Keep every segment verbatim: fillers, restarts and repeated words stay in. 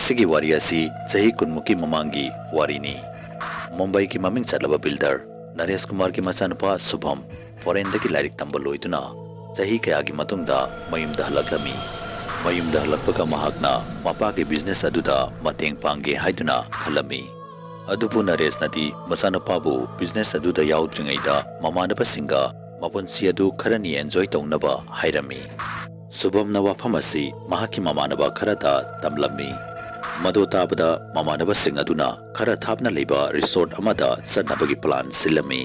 ꯁꯤꯒꯤ ꯋꯥꯔꯤ ꯑꯁꯤ ꯆꯍꯤ ꯀꯨꯟꯃꯨꯛꯀꯤ ꯃꯃꯥꯡꯒꯤ ꯋꯥꯔꯤꯅꯤ꯫ ꯃꯨꯝꯕꯥꯏꯒꯤ ꯃꯃꯤꯡ ꯆꯠꯂꯕ builder ꯅꯔꯦꯁ ꯀꯨꯃꯥꯔꯒꯤ ꯃꯆꯥꯅꯨꯄꯥ ꯁꯨꯚꯝ foreignꯗꯒꯤ ꯂꯥꯏꯔꯤꯛ ꯇꯝꯕ ꯂꯣꯏꯗꯨꯅ ꯆꯍꯤ ꯀꯌꯥꯒꯤ ꯃꯇꯨꯡꯗ ꯃꯌꯨꯝꯗ ꯍꯜꯂꯛꯂꯝꯃꯤ꯫ ꯃꯌꯨꯝꯗ ꯍꯜꯂꯛꯄꯒ ꯃꯍꯥꯛꯅ ꯃꯄꯥꯒꯤ business ꯑꯗꯨꯗ ꯃꯇꯦꯡ ꯄꯥꯡꯒꯦ ꯍꯥꯏꯗꯨꯅ ꯈꯜꯂꯝꯃꯤ꯫ ꯑꯗꯨꯕꯨ ꯅꯔꯦꯁꯅꯗꯤ ꯃꯆꯥꯅꯨꯄꯥꯕꯨ business ꯑꯗꯨꯗ ꯌꯥꯎꯗ꯭ꯔꯤꯉꯩꯗ ꯃꯃꯥꯟꯅꯕꯁꯤꯡꯒ ꯃꯄꯨꯟꯁꯤ ꯑꯗꯨ ꯈꯔꯅꯤ enjoy ꯇꯧꯅꯕ ꯍꯥꯏꯔꯝꯃꯤ꯫ ꯁꯨꯚꯝꯅ ꯋꯥꯐꯝ ꯑꯁꯤ ꯃꯍꯥꯛꯀꯤ ꯃꯃꯥꯟꯅꯕ ꯈꯔꯗ ꯇꯝꯂꯝꯃꯤ꯫ ꯃꯗꯨ ꯇꯥꯕꯗ ꯃꯃꯥꯟꯅꯕꯁꯤꯡ ꯑꯗꯨꯅ ꯈꯔ ꯊꯥꯞꯅ ꯂꯩꯕ resort ꯑꯃꯗ ꯆꯠꯅꯕꯒꯤ plan ꯁꯤꯜꯂꯝꯃꯤ꯫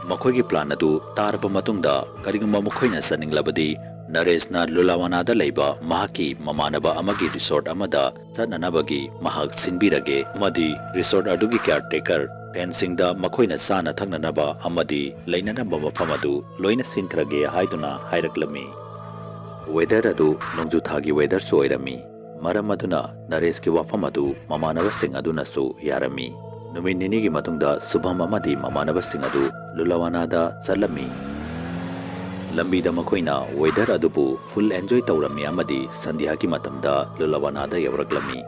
ꯃꯈꯣꯏꯒꯤ plan ꯑꯗꯨ ꯇꯥꯔꯕ ꯃꯇꯨꯡꯗ ꯀꯔꯤꯒꯨꯝꯕ ꯃꯈꯣꯏꯅ ꯆꯠꯅꯤꯡꯂꯕꯗꯤ ꯅꯔꯦꯁꯅ ꯂꯨꯂꯥꯋꯥꯅꯥꯗ ꯂꯩꯕ ꯃꯍꯥꯛꯀꯤ ꯃꯃꯥꯟꯅꯕ ꯑꯃꯒꯤ resort ꯑꯃꯗ ꯆꯠꯅꯅꯕꯒꯤ ꯃꯍꯥꯛ ꯁꯤꯟꯕꯤꯔꯒꯦ ꯑꯃꯗꯤ resort ꯑꯗꯨꯒꯤ caretaker ꯇꯦꯟꯁꯤꯡꯗ ꯃꯈꯣꯏꯅ ꯆꯥꯅ ꯊꯛꯅꯅꯕ ꯑꯃꯗꯤ ꯂꯩꯅꯅꯕ ꯃꯐꯝ ꯑꯗꯨ ꯂꯣꯏꯅ ꯁꯤꯟꯈ꯭ꯔꯒꯦ ꯍꯥꯏꯗꯨꯅ ꯍꯥꯏꯔꯛꯂꯝꯃꯤ꯫ Weather ꯑꯗꯨ ꯅꯣꯡꯖꯨ ꯊꯥꯒꯤ weatherꯁꯨ ꯑꯣꯏꯔꯝꯃꯤ꯫ ꯃꯔꯝ ꯑꯗꯨꯅ ꯅꯔꯦꯁꯀꯤ ꯋꯥꯐꯝ ꯑꯗꯨ ꯃꯃꯥꯟꯅꯕꯁꯤꯡ ꯑꯗꯨꯅꯁꯨ ꯌꯥꯔꯝꯃꯤ꯫ ꯅꯨꯃꯤꯠ ꯅꯤꯅꯤꯒꯤ ꯃꯇꯨꯡꯗ ꯁꯨꯚꯝ ꯑꯃꯗꯤ ꯃꯃꯥꯟꯅꯕꯁꯤꯡ ꯑꯗꯨ ꯂꯨꯂꯥꯋꯥꯅꯥꯗ ꯆꯠꯂꯝꯃꯤ꯫ ꯂꯝꯕꯤꯗ ꯃꯈꯣꯏꯅ weather ꯑꯗꯨꯕꯨ full enjoy ꯇꯧꯔꯝꯃꯤ ꯑꯃꯗꯤ ꯁꯟꯙ꯭ꯌꯥꯒꯤ ꯃꯇꯝꯗ ꯂꯨꯂꯥꯋꯥꯅꯥꯗ ꯌꯧꯔꯛꯂꯝꯃꯤ꯫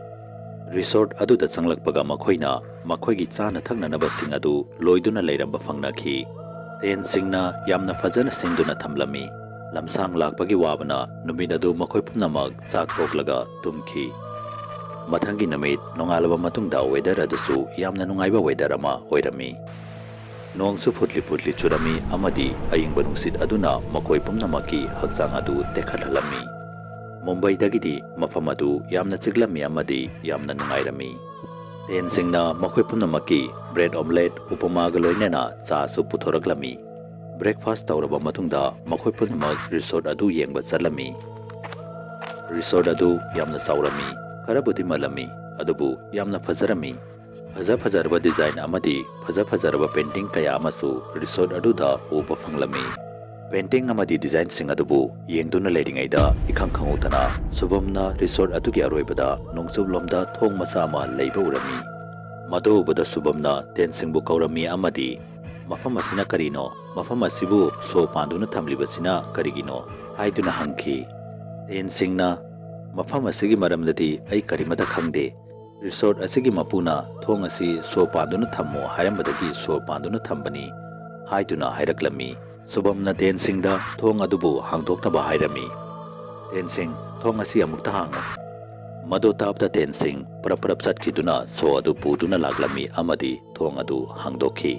Resort ꯑꯗꯨꯗ ꯆꯪꯂꯛꯄꯒ ꯃꯈꯣꯏꯅ ꯃꯈꯣꯏꯒꯤ ꯆꯥꯅ ꯊꯛꯅꯅꯕꯁꯤꯡ ꯑꯗꯨ ꯂꯣꯏꯗꯨꯅ ꯂꯩꯔꯝꯕ ꯐꯪꯅꯈꯤ꯫ ꯇꯦꯟꯁꯤꯡꯅ ꯌꯥꯝꯅ ꯐꯖꯅ ꯁꯤꯟꯗꯨꯅ ꯊꯝꯂꯝꯃꯤ꯫ ꯂꯝꯁꯥꯡ ꯂꯥꯛꯄꯒꯤ ꯋꯥꯕꯅ ꯅꯨꯃꯤꯠ ꯑꯗꯨ ꯃꯈꯣꯏ ꯄꯨꯝꯅꯃꯛ ꯆꯥꯛ ꯇꯣꯛꯂꯒ ꯇꯨꯝꯈꯤ꯫ ꯃꯊꯪꯒꯤ ꯅꯨꯃꯤꯠ ꯅꯣꯡꯉꯥꯜꯂꯕ ꯃꯇꯨꯡꯗ weather ꯑꯗꯨꯁꯨ ꯌꯥꯝꯅ ꯅꯨꯡꯉꯥꯏꯕ weather ꯑꯃ ꯑꯣꯏꯔꯝꯃꯤ꯫ ꯅꯣꯡꯁꯨ ꯐꯨꯠꯂꯤ ꯐꯨꯠꯂꯤ ꯆꯨꯔꯝꯃꯤ ꯑꯃꯗꯤ ꯑꯏꯪꯕ ꯅꯨꯡꯁꯤꯠ ꯑꯗꯨꯅ ꯃꯈꯣꯏ ꯄꯨꯝꯅꯃꯛꯀꯤ ꯍꯛꯆꯥꯡ ꯑꯗꯨ ꯇꯦꯛꯈꯠꯍꯜꯂꯝꯃꯤ꯫ ꯃꯨꯝꯕꯥꯏꯗꯒꯤꯗꯤ ꯃꯐꯝ ꯑꯗꯨ ꯌꯥꯝꯅ ꯆꯤꯛꯂꯝꯃꯤ ꯑꯃꯗꯤ ꯌꯥꯝꯅ ꯅꯨꯡꯉꯥꯏꯔꯝꯃꯤ꯫ ꯇꯦꯟꯁꯤꯡꯅ ꯃꯈꯣꯏ ꯄꯨꯝꯅꯃꯛꯀꯤ bread omelette, ꯎꯄꯃꯥꯒ ꯂꯣꯏꯅꯅ ꯆꯥꯁꯨ ꯄꯨꯊꯣꯔꯛꯂꯝꯃꯤ꯫ Breakfast ꯇꯧꯔꯕ ꯃꯇꯨꯡꯗ ꯃꯈꯣꯏ ꯄꯨꯝꯅꯃꯛ resort ꯑꯗꯨ ꯌꯦꯡꯕ ꯆꯠꯂꯝꯃꯤ꯫ Resort ꯑꯗꯨ ꯌꯥꯝꯅ ꯆꯥꯎꯔꯝꯃꯤ, ꯈꯔꯕꯨꯗꯤ ꯃꯜꯂꯝꯃꯤ, ꯑꯗꯨꯕꯨ ꯌꯥꯝꯅ ꯐꯖꯔꯝꯃꯤ꯫ ꯐꯖ ꯐꯖꯔꯕ design ꯑꯃꯗꯤ ꯐꯖ ꯐꯖꯔꯕ painting ꯀꯌꯥ ꯑꯃꯁꯨ resort ꯑꯗꯨꯗ ꯎꯕ ꯐꯪꯂꯝꯃꯤ꯫ Painting ꯑꯃꯗꯤ designꯁꯤꯡ ꯑꯗꯨꯕꯨ ꯌꯦꯡꯗꯨꯅ ꯂꯩꯔꯤꯉꯩꯗ ꯏꯈꯪ ꯈꯪꯍꯧꯗꯅ ꯁꯨꯚꯝꯅ resort ꯑꯗꯨꯒꯤ ꯑꯔꯣꯏꯕꯗ ꯅꯣꯡꯆꯨꯞꯂꯣꯝꯗ ꯊꯣꯡ ꯃꯆꯥ ꯑꯃ ꯂꯩꯕ ꯎꯔꯝꯃꯤ꯫ ꯃꯗꯨ ꯎꯕꯗ ꯁꯨꯚꯝꯅ ꯇꯦꯟꯁꯤꯡꯕꯨ ꯀꯧꯔꯝꯃꯤ ꯑꯃꯗꯤ "ꯃꯐꯝ ꯑꯁꯤꯅ ꯀꯔꯤꯅꯣ? ꯃꯐꯝ ꯑꯁꯤꯕꯨ ꯁꯣ ꯄꯥꯟꯗꯨꯅ ꯊꯝꯂꯤꯕꯁꯤꯅ ꯀꯔꯤꯒꯤꯅꯣ?" ꯍꯥꯏꯗꯨꯅ ꯍꯪꯈꯤ꯫ ꯇꯦꯟꯁꯤꯡꯅ "ꯃꯐꯝ ꯑꯁꯤꯒꯤ ꯃꯔꯝꯗꯗꯤ ꯑꯩ ꯀꯔꯤꯃꯇ ꯈꯪꯗꯦ꯫ ꯔꯤꯁꯣꯔꯠ ꯑꯁꯤꯒꯤ ꯃꯄꯨꯅ ꯊꯣꯡ ꯑꯁꯤ ꯁꯣ ꯄꯥꯟꯗꯨꯅ ꯊꯝꯃꯨ ꯍꯥꯏꯔꯝꯕꯗꯒꯤ ꯁꯣ ꯄꯥꯟꯗꯨꯅ ꯊꯝꯕꯅꯤ" ꯍꯥꯏꯗꯨꯅ ꯍꯥꯏꯔꯛꯂꯝꯃꯤ꯫ ꯁꯨꯚꯝꯅ ꯇꯦꯟꯁꯤꯡꯗ ꯊꯣꯡ ꯑꯗꯨꯕꯨ ꯍꯥꯡꯗꯣꯛꯅꯕ ꯍꯥꯏꯔꯝꯃꯤ꯫ "ꯇꯦꯟꯁꯤꯡ, ꯊꯣꯡ ꯑꯁꯤ ꯑꯃꯨꯛꯇ ꯍꯥꯡꯉꯨ"꯫ ꯃꯗꯨ ꯇꯥꯕꯗ ꯇꯦꯟꯁꯤꯡ ꯄ꯭ꯔꯞ ꯄ꯭ꯔꯞ ꯆꯠꯈꯤꯗꯨꯅ ꯁꯣ ꯑꯗꯨ ꯄꯨꯗꯨꯅ ꯂꯥꯛꯂꯝꯃꯤ ꯑꯃꯗꯤ ꯊꯣꯡ ꯑꯗꯨ ꯍꯥꯡꯗꯣꯛꯈꯤ꯫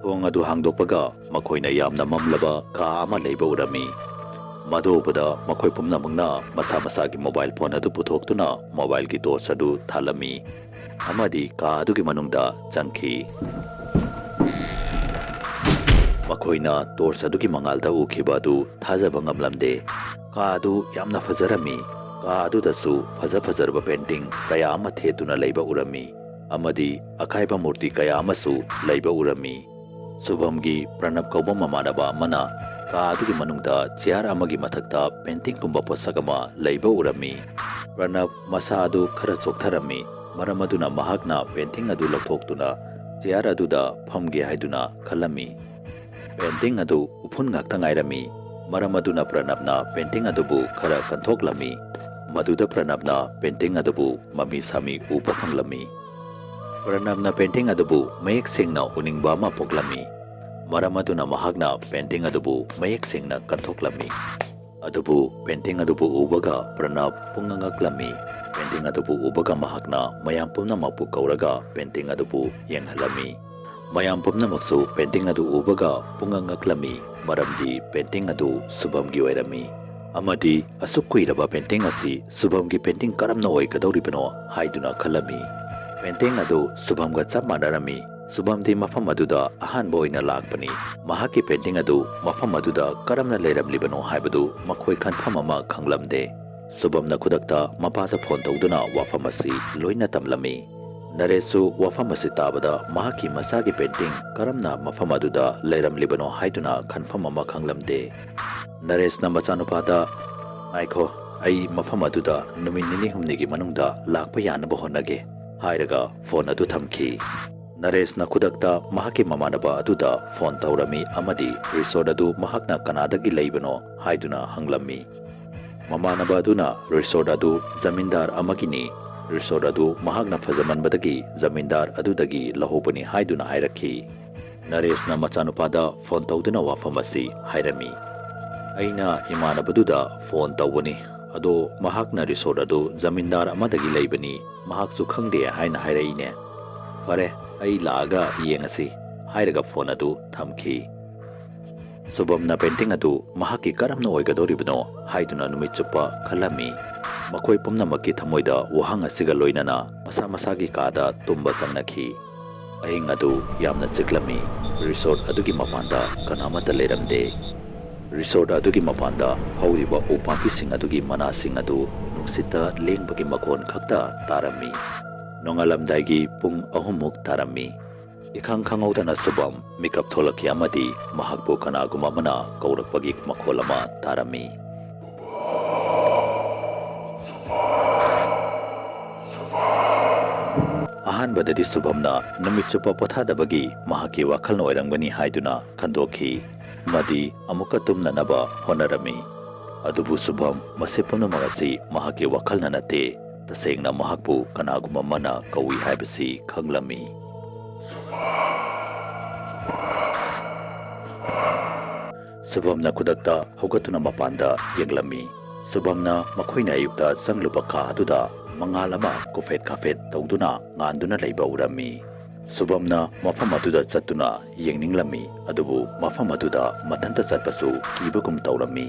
ꯊꯣꯡ ꯑꯗꯨ ꯍꯥꯡꯗꯣꯛꯄꯒ ꯃꯈꯣꯏꯅ ꯌꯥꯝꯅ ꯃꯝꯂꯕ ꯀꯥ ꯑꯃ ꯂꯩꯕ ꯎꯔꯝꯃꯤ꯫ ꯃꯗꯨ ꯎꯕꯗ ꯃꯈꯣꯏ ꯄꯨꯝꯅꯃꯛꯅ ꯃꯁꯥ ꯃꯁꯥꯒꯤ ꯃꯣꯕꯥꯏꯜ ꯐꯣꯟ ꯑꯗꯨ ꯄꯨꯊꯣꯛꯇꯨꯅ ꯃꯣꯕꯥꯏꯜꯒꯤ ꯇꯣꯔꯆ ꯑꯗꯨ ꯊꯥꯜꯂꯝꯃꯤ ꯑꯃꯗꯤ ꯀꯥ ꯑꯗꯨꯒꯤ ꯃꯅꯨꯡꯗ ꯆꯪꯈꯤ꯫ ꯃꯈꯣꯏꯅ ꯇꯣꯔꯆ ꯑꯗꯨꯒꯤ ꯃꯉꯥꯜꯗ ꯎꯈꯤꯕ ꯑꯗꯨ ꯊꯥꯖꯕ ꯉꯝꯂꯝꯗꯦ꯫ ꯀꯥ ꯑꯗꯨ ꯌꯥꯝꯅ ꯐꯖꯔꯝꯃꯤ꯫ ꯀꯥ ꯑꯗꯨꯗꯁꯨ ꯐꯖ ꯐꯖꯔꯕ ꯄꯦꯟꯇꯤꯡ ꯀꯌꯥ ꯑꯃ ꯊꯦꯠꯇꯨꯅ ꯂꯩꯕ ꯎꯔꯝꯃꯤ ꯑꯃꯗꯤ ꯑꯀꯥꯏꯕ ꯃꯨꯔꯇꯤ ꯀꯌꯥ ꯑꯃꯁꯨ ꯂꯩꯕ ꯎꯔꯝꯃꯤ꯫ ꯁꯨꯚꯝꯒꯤ ꯄ꯭ꯔꯅꯕ ꯀꯧꯕ ꯃꯃꯥꯟꯅꯕ ꯑꯃꯅ ꯀꯥ ꯑꯗꯨꯒꯤ ꯃꯅꯨꯡꯗ ꯆꯤꯌꯥꯔ ꯑꯃꯒꯤ ꯃꯊꯛꯇ ꯄꯦꯟꯇꯤꯡꯒꯨꯝꯕ ꯄꯣꯠꯁꯛ ꯑꯃ ꯂꯩꯕ ꯎꯔꯝꯃꯤ꯫ ꯄ꯭ꯔꯅꯕ ꯃꯁꯥ ꯑꯗꯨ ꯈꯔ ꯆꯣꯛꯊꯔꯝꯃꯤ, ꯃꯔꯝ ꯑꯗꯨꯅ ꯃꯍꯥꯛꯅ ꯄꯦꯟꯇꯤꯡ ꯑꯗꯨ ꯂꯧꯊꯣꯛꯇꯨꯅ ꯆꯤꯌꯥꯔ ꯑꯗꯨꯗ ꯐꯝꯒꯦ ꯍꯥꯏꯗꯨꯅ ꯈꯜꯂꯝꯃꯤ꯫ ꯄꯦꯟꯇꯤꯡ ꯑꯗꯨ ꯎꯐꯨꯟ ꯉꯥꯛꯇ ꯉꯥꯏꯔꯝꯃꯤ, ꯃꯔꯝ ꯑꯗꯨꯅ ꯄ꯭ꯔꯅꯕꯅ ꯄꯦꯟꯇꯤꯡ ꯑꯗꯨꯕꯨ ꯈꯔ ꯀꯟꯊꯣꯛꯂꯝꯃꯤ꯫ ꯃꯗꯨꯗ ꯄ꯭ꯔꯅꯕꯅ ꯄꯦꯟꯇꯤꯡ ꯑꯗꯨꯕꯨ ꯃꯃꯤ ꯁꯥꯃꯤ ꯎꯕ ꯐꯪꯂꯝꯃꯤ꯫ ꯄ꯭ꯔꯅꯕꯅ ꯄꯦꯟꯇꯤꯡ ꯑꯗꯨꯕꯨ ꯃꯌꯦꯛ ꯁꯦꯡꯅ ꯎꯅꯤꯡꯕ ꯑꯃ ꯄꯣꯛꯂꯝꯃꯤ, ꯃꯔꯝ ꯑꯗꯨꯅ ꯃꯍꯥꯛꯅ ꯄꯦꯟꯇꯤꯡ ꯑꯗꯨꯕꯨ ꯃꯌꯦꯛ ꯁꯦꯡꯅ ꯀꯟꯊꯣꯛꯂꯝꯃꯤ꯫ ꯑꯗꯨꯕꯨ ꯄꯦꯟꯇꯤꯡ ꯑꯗꯨꯕꯨ ꯎꯕꯒ ꯄ꯭ꯔꯅꯕ ꯄꯨꯡꯉꯛ ꯉꯛꯂꯝꯃꯤ꯫ ꯄꯦꯟꯇꯤꯡ ꯑꯗꯨꯕꯨ ꯎꯕꯒ ꯃꯍꯥꯛꯅ ꯃꯌꯥꯝ ꯄꯨꯝꯅꯃꯛꯄꯨ ꯀꯧꯔꯒ ꯄꯦꯟꯇꯤꯡ ꯑꯗꯨꯕꯨ ꯌꯦꯡꯍꯜꯂꯝꯃꯤ꯫ ꯃꯌꯥꯝ ꯄꯨꯝꯅꯃꯛꯁꯨ ꯄꯦꯟꯇꯤꯡ ꯑꯗꯨ ꯎꯕꯒ ꯄꯨꯡꯉꯛ ꯉꯛꯂꯝꯃꯤ, ꯃꯔꯝꯗꯤ ꯄꯦꯟꯇꯤꯡ ꯑꯗꯨ ꯁꯨꯚꯝꯒꯤ ꯑꯣꯏꯔꯝꯃꯤ꯫ ꯑꯃꯗꯤ ꯑꯁꯨꯛ ꯀꯨꯏꯔꯕ ꯄꯦꯟꯇꯤꯡ ꯑꯁꯤ ꯁꯨꯚꯝꯒꯤ ꯄꯦꯟꯇꯤꯡ ꯀꯔꯝꯅ ꯑꯣꯏꯒꯗꯧꯔꯤꯕꯅꯣ ꯍꯥꯏꯗꯨꯅ ꯈꯜꯂꯝꯃꯤ꯫ ꯄꯦꯟꯇꯤꯡ ꯑꯗꯨ ꯁꯨꯚꯝꯒ ꯆꯞ ꯃꯥꯟꯅꯔꯝꯃꯤ꯫ ꯁꯨꯚꯝꯗꯤ ꯃꯐꯝ ꯑꯗꯨꯗ ꯑꯍꯥꯟꯕ ꯑꯣꯏꯅ ꯂꯥꯛꯄꯅꯤ꯫ ꯃꯍꯥꯛꯀꯤ ꯄꯦꯟꯇꯤꯡ ꯑꯗꯨ ꯃꯐꯝ ꯑꯗꯨꯗ ꯀꯔꯝꯅ ꯂꯩꯔꯝꯂꯤꯕꯅꯣ ꯍꯥꯏꯕꯗꯨ ꯃꯈꯣꯏ ꯈꯟꯐꯝ ꯑꯃ ꯈꯪꯂꯝꯗꯦ꯫ ꯁꯨꯚꯝꯅ ꯈꯨꯗꯛꯇ ꯃꯄꯥꯗ ꯐꯣꯟ ꯇꯧꯗꯨꯅ ꯋꯥꯐꯝ ꯑꯁꯤ ꯂꯣꯏꯅ ꯇꯝꯂꯝꯃꯤ꯫ ꯅꯔꯦꯁꯁꯨ ꯋꯥꯐꯝ ꯑꯁꯤ ꯇꯥꯕꯗ ꯃꯍꯥꯛꯀꯤ ꯃꯆꯥꯒꯤ ꯄꯦꯟꯇꯤꯡ ꯀꯔꯝꯅ ꯃꯐꯝ ꯑꯗꯨꯗ ꯂꯩꯔꯝꯂꯤꯕꯅꯣ ꯍꯥꯏꯗꯨꯅ ꯈꯟꯐꯝ ꯑꯃ ꯈꯪꯂꯝꯗꯦ꯫ ꯅꯔꯦꯁꯅ ꯃꯆꯥꯅꯨꯄꯥꯗ, "ꯉꯥꯏꯈꯣ, ꯑꯩ ꯃꯐꯝ ꯑꯗꯨꯗ ꯅꯨꯃꯤꯠ ꯅꯤꯅꯤ ꯍꯨꯝꯅꯤꯒꯤ ꯃꯅꯨꯡꯗ ꯂꯥꯛꯄ ꯌꯥꯅꯕ ꯍꯣꯠꯅꯒꯦ" ꯍꯥꯏꯔꯒ ꯐꯣꯟ ꯑꯗꯨ ꯊꯝꯈꯤ꯫ ꯅꯔꯦꯁꯅ ꯈꯨꯗꯛꯇ ꯃꯍꯥꯛꯀꯤ ꯃꯃꯥꯟꯅꯕ ꯑꯗꯨꯗ ꯐꯣꯟ ꯇꯧꯔꯝꯃꯤ ꯑꯃꯗꯤ ꯔꯤꯁꯣꯔꯠ ꯑꯗꯨ ꯃꯍꯥꯛꯅ ꯀꯅꯥꯗꯒꯤ ꯂꯩꯕꯅꯣ ꯍꯥꯏꯗꯨꯅ ꯍꯪꯂꯝꯃꯤ꯫ ꯃꯃꯥꯟꯅꯕ ꯑꯗꯨꯅ ꯔꯤꯁꯣꯔꯠ ꯑꯗꯨ ꯖꯃꯤꯟꯗꯥꯔ ꯑꯃꯒꯤꯅꯤ, ꯔꯤꯁꯣꯔꯠ ꯑꯗꯨ ꯃꯍꯥꯛꯅ ꯐꯖꯃꯟꯕꯗꯒꯤ ꯖꯃꯤꯟꯗꯥꯔ ꯑꯗꯨꯗꯒꯤ ꯂꯧꯍꯧꯕꯅꯤ ꯍꯥꯏꯗꯨꯅ ꯍꯥꯏꯔꯛꯈꯤ꯫ ꯅꯔꯦꯁꯅ ꯃꯆꯥꯅꯨꯄꯥꯗ ꯐꯣꯟ ꯇꯧꯗꯨꯅ ꯋꯥꯐꯝ ꯑꯁꯤ ꯍꯥꯏꯔꯝꯃꯤ꯫ "ꯑꯩꯅ ꯏꯃꯥꯟꯅꯕꯗꯨꯗ ꯐꯣꯟ ꯇꯧꯕꯅꯤ, ꯑꯗꯣ ꯃꯍꯥꯛꯅ ꯔꯤꯁꯣꯔꯠ ꯑꯗꯨ ꯖꯃꯤꯟꯗꯥꯔ ꯑꯃꯗꯒꯤ ꯂꯩꯕꯅꯤ, ꯃꯍꯥꯛꯁꯨ ꯈꯪꯗꯦ ꯍꯥꯏꯅ ꯍꯥꯏꯔꯛꯏꯅꯦ꯫ ꯐꯔꯦ, ꯑꯩ ꯂꯥꯛꯑꯒ ꯌꯦꯡꯉꯁꯤ" ꯍꯥꯏꯔꯒ ꯐꯣꯟ ꯑꯗꯨ ꯊꯝꯈꯤ꯫ ꯁꯨꯚꯝꯅ ꯄꯦꯟꯇꯤꯡ ꯑꯗꯨ ꯃꯍꯥꯛꯀꯤ ꯀꯔꯝꯅ ꯑꯣꯏꯒꯗꯧꯔꯤꯕꯅꯣ ꯍꯥꯏꯗꯨꯅ ꯅꯨꯃꯤꯠ ꯆꯨꯞꯄ ꯈꯜꯂꯝꯃꯤ꯫ ꯃꯈꯣꯏ ꯄꯨꯝꯅꯃꯛꯀꯤ ꯊꯃꯣꯏꯗ ꯋꯥꯍꯪ ꯑꯁꯤꯒ ꯂꯣꯏꯅꯅ ꯃꯁꯥ ꯃꯁꯥꯒꯤ ꯀꯥꯗ ꯇꯨꯝꯕ ꯆꯪꯅꯈꯤ꯫ ꯑꯍꯤꯡ ꯑꯗꯨ ꯌꯥꯝꯅ ꯆꯤꯛꯂꯝꯃꯤ꯫ ꯔꯤꯁꯣꯔꯠ ꯑꯗꯨꯒꯤ ꯃꯄꯥꯟꯗ ꯀꯅꯥꯃꯠꯇ ꯂꯩꯔꯝꯗꯦ꯫ ꯔꯤꯁꯣꯔꯠ ꯑꯗꯨꯒꯤ ꯃꯄꯥꯟꯗ ꯍꯧꯔꯤꯕ ꯎ ꯄꯥꯝꯕꯤꯁꯤꯡ ꯑꯗꯨꯒꯤ ꯃꯅꯥꯁꯤꯡ ꯑꯗꯨ ꯅꯨꯡꯁꯤꯠꯇ ꯂꯦꯡꯕꯒꯤ ꯃꯈꯣꯟ ꯈꯛꯇ ꯇꯥꯔꯝꯃꯤ꯫ ꯅꯣꯡꯉꯥꯜꯂꯝꯗꯥꯏꯒꯤ ꯄꯨꯡ ꯑꯍꯨꯝꯃꯨꯛ ꯇꯥꯔꯝꯃꯤ꯫ ꯏꯈꯪ ꯈꯪꯍꯧꯗꯅ ꯁꯨꯚꯝ ꯃꯤꯀꯞ ꯊꯣꯛꯂꯛꯈꯤ ꯑꯃꯗꯤ ꯃꯍꯥꯛꯄꯨ ꯀꯅꯥꯒꯨꯝꯕ ꯑꯃꯅ ꯀꯧꯔꯛꯄꯒꯤ ꯃꯈꯣꯜ ꯑꯃ ꯇꯥꯔꯝꯃꯤ꯫ ꯑꯍꯥꯟꯕꯗꯗꯤ ꯁꯨꯚꯝꯅ ꯅꯨꯃꯤꯠ ꯆꯨꯞꯄ ꯄꯣꯊꯥꯗꯕꯒꯤ ꯃꯍꯥꯛꯀꯤ ꯋꯥꯈꯜꯅ ꯑꯣꯏꯔꯝꯒꯅꯤ ꯍꯥꯏꯗꯨꯅ ꯈꯟꯗꯣꯛꯈꯤ ꯑꯃꯗꯤ ꯑꯃꯨꯛꯀ ꯇꯨꯝꯅꯅꯕ ꯍꯣꯠꯅꯔꯝꯃꯤ꯫ ꯑꯗꯨꯕꯨ ꯁꯨꯚꯝ ꯃꯁꯤ ꯄꯨꯝꯅꯃꯛ ꯑꯁꯤ ꯃꯍꯥꯛꯀꯤ ꯋꯥꯈꯜꯅ ꯅꯠꯇꯦ, ꯇꯁꯦꯡꯅ ꯃꯍꯥꯛꯄꯨ ꯀꯅꯥꯒꯨꯝꯕ ꯑꯃꯅ ꯀꯧꯏ ꯍꯥꯏꯕꯁꯤ ꯈꯪꯂꯝꯃꯤ꯫ ꯁꯨꯚꯝꯅ ꯈꯨꯗꯛꯇ ꯍꯧꯒꯠꯇꯨꯅ ꯃꯄꯥꯟꯗ ꯌꯦꯡꯂꯝꯃꯤ꯫ ꯁꯨꯚꯝꯅ ꯃꯈꯣꯏꯅ ꯑꯌꯨꯛꯇ ꯆꯪꯂꯨꯕ ꯀꯥ ꯑꯗꯨꯗ ꯃꯉꯥꯜ ꯑꯃ ꯀꯨꯐꯦꯠ ꯈꯥꯐꯦꯠ ꯇꯧꯗꯨꯅ ꯉꯥꯟꯗꯨꯅ ꯂꯩꯕ ꯎꯔꯝꯃꯤ꯫ ꯁꯨꯚꯝꯅ ꯃꯐꯝ ꯑꯗꯨꯗ ꯆꯠꯇꯨꯅ ꯌꯦꯡꯅꯤꯡꯂꯝꯃꯤ, ꯑꯗꯨꯕꯨ ꯃꯐꯝ ꯑꯗꯨꯗ ꯃꯊꯟꯇ ꯆꯠꯄꯁꯨ ꯀꯤꯕꯒꯨꯝ ꯇꯧꯔꯝꯃꯤ꯫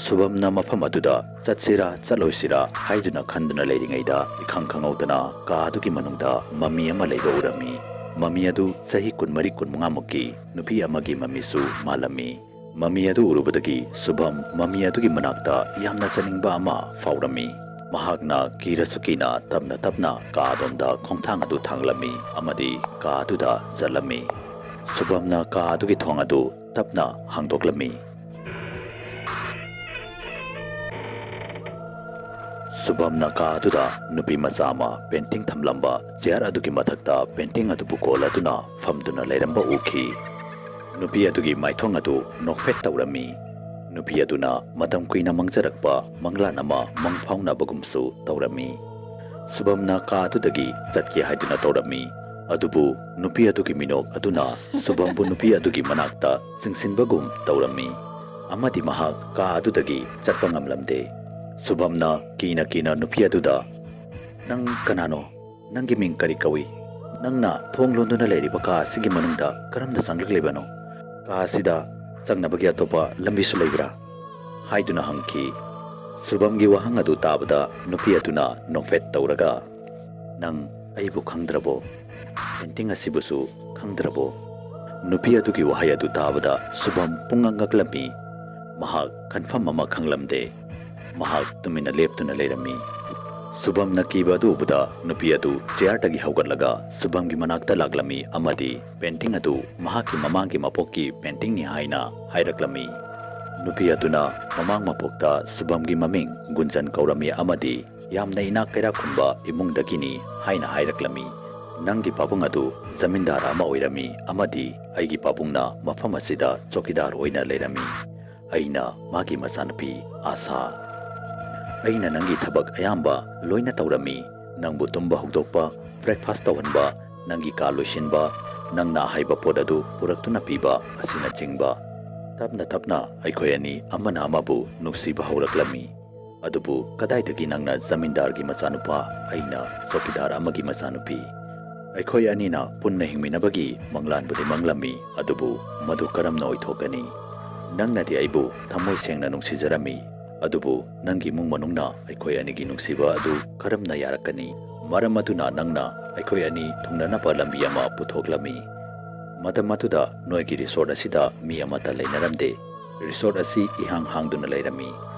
ꯁꯨꯚꯝꯅ ꯃꯐꯝ ꯑꯗꯨꯗ ꯆꯠꯁꯤꯔꯥ ꯆꯠꯂꯣꯏꯁꯤꯔꯥ ꯍꯥꯏꯗꯨꯅ ꯈꯟꯗꯨꯅ ꯂꯩꯔꯤꯉꯩꯗ, ꯏꯈꯪ ꯈꯪꯍꯧꯗꯅ ꯀꯥ ꯑꯗꯨꯒꯤ ꯃꯅꯨꯡꯗ ꯃꯃꯤ ꯑꯃ ꯂꯩꯕ ꯎꯔꯝꯃꯤ꯫ ꯃꯃꯤ ꯑꯗꯨ ꯆꯍꯤ ꯀꯨꯟꯃꯔꯤ ꯀꯨꯟꯃꯉꯥ ꯃꯨꯛꯀꯤ ꯅꯨꯄꯤ ꯑꯃꯒꯤ ꯃꯃꯤꯁꯨ ꯃꯥꯜꯂꯝꯃꯤ꯫ ꯃꯃꯤ ꯑꯗꯨ ꯎꯔꯨꯕꯗꯒꯤ ꯁꯨꯚꯝ ꯃꯃꯤ ꯑꯗꯨꯒꯤ ꯃꯅꯥꯛꯇ ꯌꯥꯝꯅ ꯆꯠꯅꯤꯡꯕ ꯑꯃ ꯐꯥꯎꯔꯝꯃꯤ꯫ ꯃꯍꯥꯛꯅ ꯀꯤꯔꯁꯨ ꯀꯤꯅ ꯇꯞꯅ ꯇꯞꯅ ꯀꯥ ꯑꯗꯣꯝꯗ ꯈꯣꯡꯊꯥꯡ ꯑꯗꯨ ꯊꯥꯡꯂꯝꯃꯤ ꯑꯃꯗꯤ ꯀꯥ ꯑꯗꯨꯗ ꯆꯠꯂꯝꯃꯤ꯫ ꯁꯨꯚꯝꯅ ꯀꯥ ꯑꯗꯨꯒꯤ ꯊꯣꯡ ꯑꯗꯨ ꯇꯞꯅ ꯍꯥꯡꯗꯣꯛꯂꯝꯃꯤ꯫ ꯁꯨꯚꯝꯅ ꯀꯥ ꯑꯗꯨꯗ ꯅꯨꯄꯤ ꯃꯆꯥ ꯑꯃ ꯄꯦꯟꯇꯤꯡ ꯊꯝꯂꯝꯕ ꯆꯤꯌꯥꯔ ꯑꯗꯨꯒꯤ ꯃꯊꯛꯇ ꯄꯦꯟꯇꯤꯡ ꯑꯗꯨꯕꯨ ꯀꯣꯜꯂꯗꯨꯅ ꯐꯝꯗꯨꯅ ꯂꯩꯔꯝꯕ ꯎꯈꯤ꯫ ꯅꯨꯄꯤ ꯑꯗꯨꯒꯤ ꯃꯥꯏꯊꯣꯡ ꯑꯗꯨ ꯅꯣꯛꯐꯦꯠ ꯇꯧꯔꯝꯃꯤ꯫ ꯅꯨꯄꯤ ꯑꯗꯨꯅ ꯃꯇꯝ ꯀꯨꯏꯅ ꯃꯪꯖꯔꯛꯄ ꯃꯪꯂꯥꯟ ꯑꯃ ꯃꯪ ꯐꯥꯎꯅꯕꯒꯨꯝꯁꯨ ꯇꯧꯔꯝꯃꯤ꯫ ꯁꯨꯚꯝꯅ ꯀꯥ ꯑꯗꯨꯗꯒꯤ ꯆꯠꯀꯦ ꯍꯥꯏꯗꯨꯅ ꯇꯧꯔꯝꯃꯤ, ꯑꯗꯨꯕꯨ ꯅꯨꯄꯤ ꯑꯗꯨꯒꯤ ꯃꯤꯅꯣꯛ ꯑꯗꯨꯅ ꯁꯨꯚꯝꯕꯨ ꯅꯨꯄꯤ ꯑꯗꯨꯒꯤ ꯃꯅꯥꯛꯇ ꯆꯤꯡꯁꯤꯟꯕꯒꯨꯝ ꯇꯧꯔꯝꯃꯤ, ꯑꯃꯗꯤ ꯃꯍꯥꯛ ꯀꯥ ꯑꯗꯨꯗꯒꯤ ꯆꯠꯄ ꯉꯝꯂꯝꯗꯦ꯫ ꯁꯨꯚꯝꯅ ꯀꯤꯅ ꯀꯤꯅ ꯅꯨꯄꯤ ꯑꯗꯨꯗ, "ꯅꯪ ꯀꯅꯥꯅꯣ? ꯅꯪꯒꯤ ꯃꯤꯡ ꯀꯔꯤ ꯀꯧꯏ? ꯅꯪꯅ ꯊꯣꯡ ꯂꯣꯟꯗꯨꯅ ꯂꯩꯔꯤꯕ ꯀꯥ ꯑꯁꯤꯒꯤ ꯃꯅꯨꯡꯗ ꯀꯔꯝꯅ ꯆꯪꯂꯛꯂꯤꯕꯅꯣ? ꯀꯥ ꯑꯁꯤꯗ ꯆꯪꯅꯕꯒꯤ ꯑꯇꯣꯞꯄ ꯂꯝꯕꯤꯁꯨ ꯂꯩꯕ꯭ꯔꯥ?" ꯍꯥꯏꯗꯨꯅ ꯍꯪꯈꯤ꯫ ꯁꯨꯚꯝꯒꯤ ꯋꯥꯍꯪ ꯑꯗꯨ ꯇꯥꯕꯗ ꯅꯨꯄꯤ ꯑꯗꯨꯅ ꯅꯣꯛꯐꯦꯠ ꯇꯧꯔꯒ, "ꯅꯪ ꯑꯩꯕꯨ ꯈꯪꯗ꯭ꯔꯕꯣ? ꯄꯦꯟꯇꯤꯡ ꯑꯁꯤꯕꯨꯁꯨ ꯈꯪꯗ꯭ꯔꯕꯣ?" ꯅꯨꯄꯤ ꯑꯗꯨꯒꯤ ꯋꯥꯍꯩ ꯑꯗꯨ ꯇꯥꯕꯗ ꯁꯨꯚꯝ ꯄꯨꯡꯉꯛ ꯉꯛꯂꯝꯃꯤ꯫ ꯃꯍꯥꯛ ꯈꯟꯐꯝ ꯑꯃ ꯈꯪꯂꯝꯗꯦ꯫ ꯃꯍꯥꯛ ꯇꯨꯃꯤꯟꯅ ꯂꯦꯞꯇꯨꯅ ꯂꯩꯔꯝꯃꯤ꯫ ꯁꯨꯚꯝꯅ ꯀꯤꯕ ꯑꯗꯨ ꯎꯕꯗ ꯅꯨꯄꯤ ꯑꯗꯨ ꯆꯤꯌꯥꯔꯗꯒꯤ ꯍꯧꯒꯠꯂꯒ ꯁꯨꯚꯝꯒꯤ ꯃꯅꯥꯛꯇ ꯂꯥꯛꯂꯝꯃꯤ ꯑꯃꯗꯤ ꯄꯦꯟꯇꯤꯡ ꯑꯗꯨ ꯃꯍꯥꯛꯀꯤ ꯃꯃꯥꯡꯒꯤ ꯃꯄꯣꯛꯀꯤ ꯄꯦꯟꯇꯤꯡꯅꯤ ꯍꯥꯏꯅ ꯍꯥꯏꯔꯛꯂꯝꯃꯤ꯫ ꯅꯨꯄꯤ ꯑꯗꯨꯅ ꯃꯃꯥꯡ ꯃꯄꯣꯛꯇ ꯁꯨꯚꯝꯒꯤ ꯃꯃꯤꯡ ꯒꯨꯟꯖꯟ ꯀꯧꯔꯝꯃꯤ ꯑꯃꯗꯤ ꯌꯥꯝꯅ ꯏꯅꯥꯛ ꯀꯩꯔꯥꯛ ꯈꯨꯟꯕ ꯏꯃꯨꯡꯗꯒꯤꯅꯤ ꯍꯥꯏꯅ ꯍꯥꯏꯔꯛꯂꯝꯃꯤ꯫ "ꯅꯪꯒꯤ ꯄꯥꯕꯨꯡ ꯑꯗꯨ ꯖꯃꯤꯟꯗꯥꯔ ꯑꯃ ꯑꯣꯏꯔꯝꯃꯤ ꯑꯃꯗꯤ ꯑꯩꯒꯤ ꯄꯥꯕꯨꯡꯅ ꯃꯐꯝ ꯑꯁꯤꯗ ꯆꯧꯀꯤꯗꯥꯔ ꯑꯣꯏꯅ ꯂꯩꯔꯝꯃꯤ꯫ ꯑꯩꯅ ꯃꯥꯒꯤ ꯃꯆꯥꯅꯨꯄꯤ ꯑꯥꯁꯥ꯫ ꯑꯩꯅ ꯅꯪꯒꯤ ꯊꯕꯛ ꯑꯌꯥꯝꯕ ꯂꯣꯏꯅ ꯇꯧꯔꯝꯃꯤ꯫ ꯅꯪꯕꯨ ꯇꯨꯝꯕ ꯍꯧꯗꯣꯛꯄ, ꯕ꯭ꯔꯦꯛꯐꯥꯁ ꯇꯧꯍꯟꯕ, ꯅꯪꯒꯤ ꯀꯥ ꯂꯣꯏꯁꯤꯟꯕ, ꯅꯪꯅ ꯑꯍꯩꯕ ꯄꯣꯠ ꯑꯗꯨ ꯄꯨꯔꯛꯇꯨꯅ ꯄꯤꯕ ꯑꯁꯤꯅꯆꯤꯡꯕ꯫ ꯇꯞꯅ ꯇꯞꯅ ꯑꯩꯈꯣꯏ ꯑꯅꯤ ꯑꯃꯅ ꯑꯃꯕꯨ ꯅꯨꯡꯁꯤꯕ ꯍꯧꯔꯛꯂꯝꯃꯤ꯫ ꯑꯗꯨꯕꯨ ꯀꯗꯥꯏꯗꯒꯤ ꯅꯪꯅ ꯖꯃꯤꯟꯗꯥꯔꯒꯤ ꯃꯆꯥꯅꯨꯄꯥ, ꯑꯩꯅ ꯆꯧꯀꯤꯗꯥꯔ ꯑꯃꯒꯤ ꯃꯆꯥꯅꯨꯄꯤ? ꯑꯩꯈꯣꯏ ꯑꯅꯤꯅ ꯄꯨꯟꯅ ꯍꯤꯡꯃꯤꯟꯅꯕꯒꯤ ꯃꯪꯂꯥꯟꯕꯨꯗꯤ ꯃꯪꯂꯝꯃꯤ, ꯑꯗꯨꯕꯨ ꯃꯗꯨ ꯀꯔꯝꯅ ꯑꯣꯏꯊꯣꯛꯀꯅꯤ? ꯅꯪꯅꯗꯤ ꯑꯩꯕꯨ ꯊꯃꯣꯏ ꯁꯦꯡꯅ ꯅꯨꯡꯁꯤꯖꯔꯝꯃꯤ, ꯑꯗꯨꯕꯨ ꯅꯪꯒꯤ ꯏꯃꯨꯡ ꯃꯅꯨꯡꯅ ꯑꯩꯈꯣꯏ ꯑꯅꯤꯒꯤ ꯅꯨꯡꯁꯤꯕ ꯑꯗꯨ ꯀꯔꯝꯅ ꯌꯥꯔꯛꯀꯅꯤ? ꯃꯔꯝ ꯑꯗꯨꯅ ꯅꯪꯅ ꯑꯩꯈꯣꯏ ꯑꯅꯤ ꯊꯨꯡꯅꯅꯕ ꯂꯝꯕꯤ ꯑꯃ ꯄꯨꯊꯣꯛꯂꯝꯃꯤ꯫ ꯃꯇꯝ ꯑꯗꯨꯗ ꯅꯣꯏꯒꯤ ꯔꯤꯁꯣꯔꯠ ꯑꯁꯤꯗ ꯃꯤ ꯑꯃꯠꯇ ꯂꯩꯅꯔꯝꯗꯦ꯫ ꯔꯤꯁꯣꯔꯠ ꯑꯁꯤ ꯏꯍꯥꯡ ꯍꯥꯡꯗꯨꯅ ꯂꯩꯔꯝꯃꯤ꯫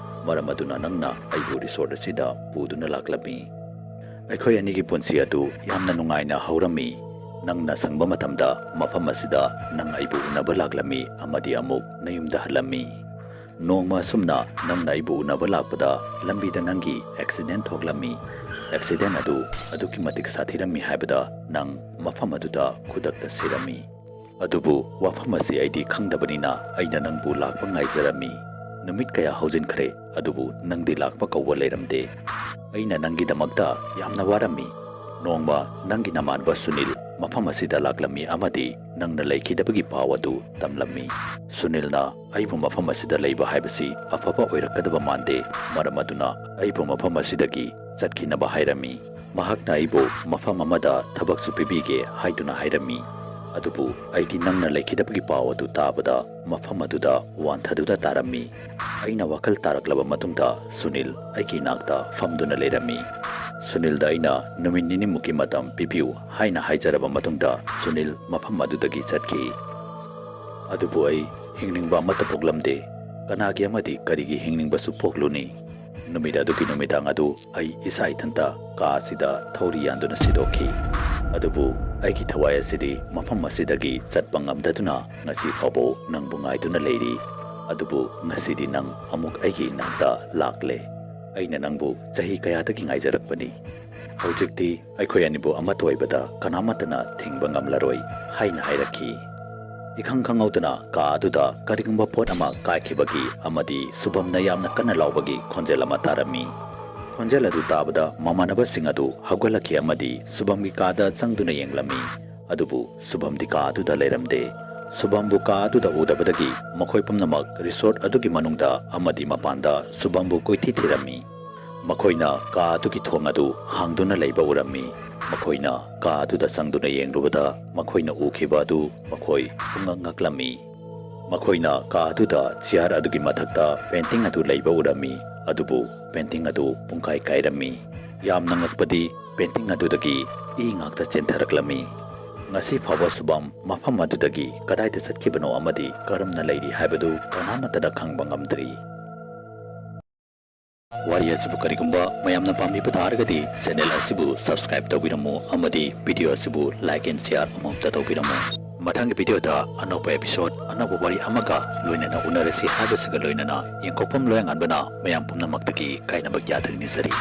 ꯃꯔꯝ ꯑꯗꯨꯅ ꯅꯪꯅ ꯑꯩꯕꯨ ꯔꯤꯁꯣꯔꯠ ꯑꯁꯤꯗ ꯄꯨꯗꯨꯅ ꯂꯥꯛꯂꯝꯃꯤ꯫ ꯑꯩꯈꯣꯏ ꯑꯅꯤꯒꯤ ꯄꯨꯟꯁꯤ ꯑꯗꯨ ꯌꯥꯝꯅ ꯅꯨꯡꯉꯥꯏꯅ ꯍꯧꯔꯝꯃꯤ꯫ ꯅꯪꯅ ꯁꯪꯕ ꯃꯇꯝꯗ ꯃꯐꯝ ꯑꯁꯤꯗ ꯅꯪ ꯑꯩꯕꯨ ꯎꯅꯕ ꯂꯥꯛꯂꯝꯃꯤ ꯑꯃꯗꯤ ꯑꯃꯨꯛ ꯅꯌꯨꯝꯗ ꯍꯜꯂꯝꯃꯤ꯫ ꯅꯣꯡꯃ ꯑꯁꯨꯝꯅ ꯅꯪꯅ ꯑꯩꯕꯨ ꯎꯅꯕ ꯂꯥꯛꯄꯗ ꯂꯝꯕꯤꯗ ꯅꯪꯒꯤ ꯑꯦꯛꯁꯤꯗꯦꯟ ꯊꯣꯛꯂꯝꯃꯤ꯫ ꯑꯦꯛꯁꯤꯗꯦꯟ ꯑꯗꯨ ꯑꯗꯨꯛꯀꯤ ꯃꯇꯤꯛ ꯁꯥꯊꯤꯔꯝꯃꯤ ꯍꯥꯏꯕꯗ ꯅꯪ ꯃꯐꯝ ꯑꯗꯨꯗ ꯈꯨꯗꯛꯇ ꯁꯤꯔꯝꯃꯤ꯫ ꯑꯗꯨꯕꯨ ꯋꯥꯐꯝ ꯑꯁꯤ ꯑꯩꯗꯤ ꯈꯪꯗꯕꯅꯤꯅ ꯑꯩꯅ ꯅꯪꯕꯨ ꯂꯥꯛꯄ ꯉꯥꯏꯖꯔꯝꯃꯤ꯫ ꯅꯨꯃꯤꯠ ꯀꯌꯥ ꯍꯧꯖꯤꯟꯈ꯭ꯔꯦ, ꯑꯗꯨꯕꯨ ꯅꯪꯗꯤ ꯂꯥꯛꯄ ꯀꯧꯕ ꯂꯩꯔꯝꯗꯦ꯫ ꯑꯩꯅ ꯅꯪꯒꯤꯗꯃꯛꯇ ꯌꯥꯝꯅ ꯋꯥꯔꯝꯃꯤ꯫ ꯅꯣꯡꯃ ꯅꯪꯒꯤ ꯅꯃꯥꯟꯅꯕ ꯁꯨꯅꯤꯜ ꯃꯐꯝ ꯑꯁꯤꯗ ꯂꯥꯛꯂꯝꯃꯤ ꯑꯃꯗꯤ ꯅꯪꯅ ꯂꯩꯈꯤꯗꯕꯒꯤ ꯄꯥꯎ ꯑꯗꯨ ꯇꯝꯂꯝꯃꯤ꯫ ꯁꯨꯅꯤꯜꯅ ꯑꯩꯕꯨ ꯃꯐꯝ ꯑꯁꯤꯗ ꯂꯩꯕ ꯍꯥꯏꯕꯁꯤ ꯑꯐꯕ ꯑꯣꯏꯔꯛꯀꯗꯕ ꯃꯥꯟꯗꯦ, ꯃꯔꯝ ꯑꯗꯨꯅ ꯑꯩꯕꯨ ꯃꯐꯝ ꯑꯁꯤꯗꯒꯤ ꯆꯠꯈꯤꯅꯕ ꯍꯥꯏꯔꯝꯃꯤ꯫ ꯃꯍꯥꯛꯅ ꯑꯩꯕꯨ ꯃꯐꯝ ꯑꯃꯗ ꯊꯕꯛꯁꯨ ꯄꯤꯕꯤꯒꯦ ꯍꯥꯏꯗꯨꯅ ꯍꯥꯏꯔꯝꯃꯤ꯫ ꯑꯗꯨꯕꯨ ꯑꯩꯗꯤ ꯅꯪꯅ ꯂꯩꯈꯤꯗꯕꯒꯤ ꯄꯥꯎ ꯑꯗꯨ ꯇꯥꯕꯗ ꯃꯐꯝ ꯑꯗꯨꯗ ꯋꯥꯟꯊꯗꯨꯅ ꯇꯥꯔꯝꯃꯤ꯫ ꯑꯩꯅ ꯋꯥꯈꯜ ꯇꯥꯔꯛꯂꯕ ꯃꯇꯨꯡꯗ ꯁꯨꯅꯤꯜ ꯑꯩꯒꯤ ꯏꯅꯥꯛꯇ ꯐꯝꯗꯨꯅ ꯂꯩꯔꯝꯃꯤ꯫ ꯁꯨꯅꯤꯜꯗ ꯑꯩꯅ ꯅꯨꯃꯤꯠ ꯅꯤꯅꯤꯃꯨꯛꯀꯤ ꯃꯇꯝ ꯄꯤꯕꯤꯌꯨ ꯍꯥꯏꯅ ꯍꯥꯏꯖꯔꯕ ꯃꯇꯨꯡꯗ ꯁꯨꯅꯤꯜ ꯃꯐꯝ ꯑꯗꯨꯗꯒꯤ ꯆꯠꯈꯤ꯫ ꯑꯗꯨꯕꯨ ꯑꯩ ꯍꯤꯡꯅꯤꯡꯕ ꯑꯃꯠꯇ ꯄꯣꯛꯂꯝꯗꯦ꯫ ꯀꯅꯥꯒꯤ ꯑꯃꯗꯤ ꯀꯔꯤꯒꯤ ꯍꯤꯡꯅꯤꯡꯕꯁꯨ ꯄꯣꯛꯂꯨꯅꯤ? ꯅꯨꯃꯤꯠ ꯑꯗꯨꯒꯤ ꯅꯨꯃꯤꯗꯥꯡ ꯑꯗꯨ ꯑꯩ ꯏꯁꯥ ꯏꯊꯟꯇ ꯀꯥ ꯑꯁꯤꯗ ꯊꯧꯔꯤ ꯌꯥꯟꯗꯨꯅ ꯁꯤꯗꯣꯛꯈꯤ꯫ ꯑꯗꯨꯕꯨ ꯑꯩꯒꯤ ꯊꯋꯥꯏ ꯑꯁꯤꯗꯤ ꯃꯐꯝ ꯑꯁꯤꯗꯒꯤ ꯆꯠꯄ ꯉꯝꯗꯗꯨꯅ ꯉꯁꯤ ꯐꯥꯎꯕ ꯅꯪꯕꯨ ꯉꯥꯏꯗꯨꯅ ꯂꯩꯔꯤ꯫ ꯑꯗꯨꯕꯨ ꯉꯁꯤꯗꯤ ꯅꯪ ꯑꯃꯨꯛ ꯑꯩꯒꯤ ꯏꯅꯥꯛꯇ ꯂꯥꯛꯂꯦ꯫ ꯑꯩꯅ ꯅꯪꯕꯨ ꯆꯍꯤ ꯀꯌꯥꯗꯒꯤ ꯉꯥꯏꯖꯔꯛꯄꯅꯤ꯫ ꯍꯧꯖꯤꯛꯇꯤ ꯑꯩꯈꯣꯏ ꯑꯅꯤꯕꯨ ꯑꯃꯠꯇ ꯑꯣꯏꯕꯗ ꯀꯅꯥꯃꯠꯇꯅ ꯊꯤꯡꯕ ꯉꯝꯂꯔꯣꯏ ꯍꯥꯏꯅ ꯍꯥꯏꯔꯛꯈꯤ꯫ ꯏꯈꯪ ꯈꯪꯍꯧꯗꯅ ꯀꯥ ꯑꯗꯨꯗ ꯀꯔꯤꯒꯨꯝꯕ ꯄꯣꯠ ꯑꯃ ꯀꯥꯏꯈꯤꯕꯒꯤ ꯑꯃꯗꯤ ꯁꯨꯕꯝꯅ ꯌꯥꯝꯅ ꯀꯟꯅ ꯂꯥꯎꯕꯒꯤ ꯈꯣꯟꯖꯦꯜ ꯑꯃ ꯇꯥꯔꯝꯃꯤ꯫ ꯈꯣꯟꯖꯦꯜ ꯑꯗꯨ ꯇꯥꯕꯗ ꯃꯃꯥꯟꯅꯕꯁꯤꯡ ꯑꯗꯨ ꯍꯧꯒꯠꯂꯛꯈꯤ ꯑꯃꯗꯤ ꯁꯨꯕꯝꯒꯤ ꯀꯥꯗ ꯆꯪꯗꯨꯅ ꯌꯦꯡꯂꯝꯃꯤ꯫ ꯑꯗꯨꯕꯨ ꯁꯨꯕꯝꯗꯤ ꯀꯥ ꯑꯗꯨꯗ ꯂꯩꯔꯝꯗꯦ꯫ ꯁꯨꯕꯝꯕꯨ ꯀꯥ ꯑꯗꯨꯗ ꯎꯗꯕꯗꯒꯤ ꯃꯈꯣꯏ ꯄꯨꯝꯅꯃꯛ ꯔꯤꯁꯣꯔꯠ ꯑꯗꯨꯒꯤ ꯃꯅꯨꯡꯗ ꯑꯃꯗꯤ ꯃꯄꯥꯟꯗ ꯁꯨꯕꯝꯕꯨ ꯀꯣꯏꯊꯤ ꯊꯤꯔꯝꯃꯤ꯫ ꯃꯈꯣꯏꯅ ꯀꯥ ꯑꯗꯨꯒꯤ ꯊꯣꯡ ꯑꯗꯨ ꯍꯥꯡꯗꯨꯅ ꯂꯩꯕ ꯎꯔꯝꯃꯤ꯫ ꯃꯈꯣꯏꯅ ꯀꯥ ꯑꯗꯨꯗ ꯆꯪꯗꯨꯅ ꯌꯦꯡꯂꯨꯕꯗ ꯃꯈꯣꯏꯅ ꯎꯈꯤꯕ ꯑꯗꯨ ꯃꯈꯣꯏ ꯄꯨꯡꯉꯛ ꯉꯛꯂꯝꯃꯤ꯫ ꯃꯈꯣꯏꯅ ꯀꯥ ꯑꯗꯨꯗ ꯆꯤꯌꯥꯔ ꯑꯗꯨꯒꯤ ꯃꯊꯛꯇ ꯄꯦꯟꯇꯤꯡ ꯑꯗꯨ ꯂꯩꯕ ꯎꯔꯝꯃꯤ, ꯑꯗꯨꯕꯨ ꯄꯦꯟꯇꯤꯡ ꯑꯗꯨ ꯄꯨꯡꯀꯥꯏ ꯀꯥꯏꯔꯝꯃꯤ꯫ ꯌꯥꯝꯅ ꯉꯛꯄꯗꯤ ꯄꯦꯟꯇꯤꯡ ꯑꯗꯨꯗꯒꯤ ꯏ ꯉꯥꯛꯇ ꯆꯦꯟꯊꯔꯛꯂꯝꯃꯤ꯫ ꯉꯁꯤ ꯐꯥꯎꯕ ꯁꯨꯕꯝ ꯃꯐꯝ ꯑꯗꯨꯗꯒꯤ ꯀꯗꯥꯏꯗ ꯆꯠꯈꯤꯕꯅꯣ ꯑꯃꯗꯤ ꯀꯔꯝꯅ ꯂꯩꯔꯤ ꯍꯥꯏꯕꯗꯨ ꯀꯅꯥꯃꯠꯇꯅ ꯈꯪꯕ ꯉꯝꯗ꯭ꯔꯤ꯫ ꯋꯥꯔꯤ ꯑꯁꯤꯕꯨ ꯀꯔꯤꯒꯨꯝꯕ ꯃꯌꯥꯝꯅ ꯄꯥꯝꯕꯤꯕ ꯇꯥꯔꯒꯗꯤ ꯆꯦꯅꯦꯜ ꯑꯁꯤꯕꯨ ꯁꯕꯁꯀ꯭ꯔꯥꯏꯕ ꯇꯧꯕꯤꯔꯝꯃꯨ ꯑꯃꯗꯤ ꯚꯤꯗꯤꯑꯣ ꯑꯁꯤꯕꯨ ꯂꯥꯏꯛ ꯑꯦꯟ ꯁꯤꯌꯥꯔ ꯑꯃꯨꯛꯇ ꯇꯧꯕꯤꯔꯝꯃꯨ꯫ ꯃꯊꯪꯒꯤ ꯚꯤꯗꯤꯑꯣꯗ ꯑꯅꯧꯕ ꯑꯦꯄꯤꯁꯣꯗ, ꯑꯅꯧꯕ ꯋꯥꯔꯤ ꯑꯃꯒ ꯂꯣꯏꯅꯅ ꯎꯅꯔꯁꯤ ꯍꯥꯏꯕꯁꯤꯒ ꯂꯣꯏꯅꯅ ꯌꯦꯡꯊꯣꯛꯐꯝ ꯂꯣꯌꯥꯉꯥꯟꯕꯅ ꯃꯌꯥꯝ ꯄꯨꯝꯅꯃꯛꯇꯒꯤ ꯀꯥꯏꯅꯕ ꯌꯥꯊꯪ ꯅꯤꯖꯔꯤ꯫